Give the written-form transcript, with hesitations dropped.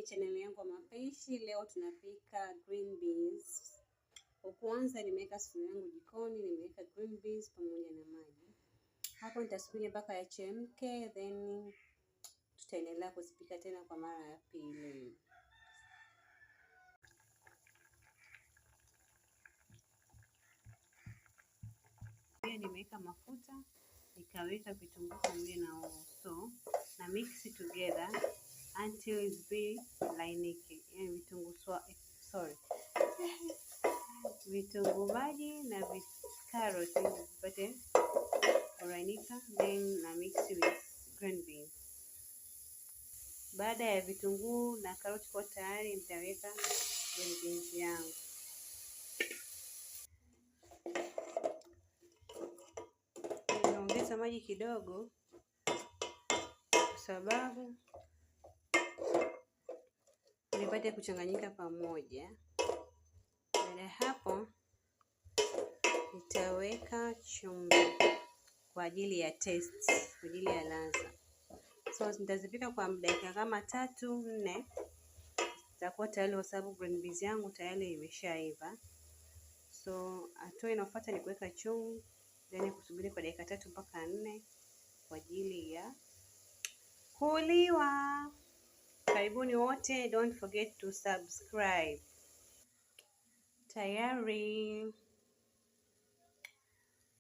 Kwenye chaneli yangu ya mapishi. Leo tunapika green beans. Kwa kuanza, nimeweka sufuria yangu jikoni, nimeweka green beans pamoja na maji. Hapo nitasubiri mpaka yachemke, then tutaendelea kuzipika tena kwa mara ya pili. Pia nimeweka mafuta, nikaweka vitunguu pamoja na hoho, so na mix together until it's be lainike, yani vitunguu, sorry, vitunguu maji na karoti vipate kulainika, then na mix with green beans. Baada ya vitunguu na karoti kuwa tayari, nitaweka green beans yangu. Nimeongeza maji kidogo kwa sababu nipate kuchanganyika pamoja. Baada ya hapo, nitaweka chumvi kwa ajili ya taste, kwa ajili ya ladha. So nitazipika kwa dakika kama 3, 4, zitakuwa tayari kwa sababu green beans yangu tayari imeshaiva. So hatua inayofuata ni kuweka chumvi, then kusubiri kwa dakika 3 mpaka 4 kwa ajili ya kuliwa. Karibuni wote, don't forget to subscribe. Tayari.